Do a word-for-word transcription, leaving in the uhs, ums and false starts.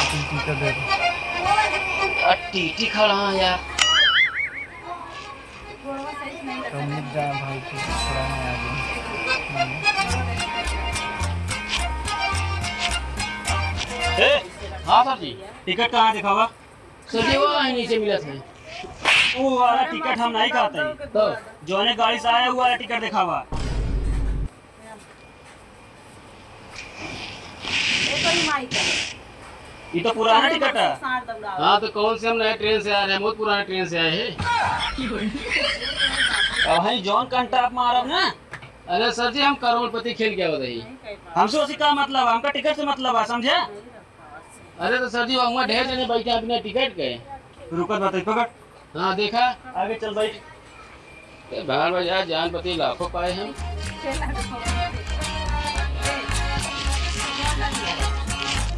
टीटी का दे। यार, टीटी खड़ा है यार। कौन जा भाई, टीटी खड़ा है आगे। हम्म। ए, हाँ सर जी। टिकट कहाँ देखावा? सर जी, वो वहीं नीचे मिलत है। वो वाला टिकट हम नहीं खाते। तो? जौने गाड़ी से आया, वो वाला टिकट देखावा। ये तो पुराना टिकट है। हाँ, तो कौन से, हम नए ट्रेन से आ रहे हैं, बहुत पुराने ट्रेन से आए हैं। अब भाई जौन कंटाप मारब ना। अरे सर जी, हम करोड़पति खेल के आवत ही। हमसे उसी का मतलब है, हमका टिकट से मतलब है, समझे? अरे तो सर जी, वहाँ ढेर जने बैठे हैं बिना टिकट के। रुकत बताई, पकड़। हाँ, देखा? आगे चल, बैठ। ए, बाहर बाजार जान पति लाखों पाए हम।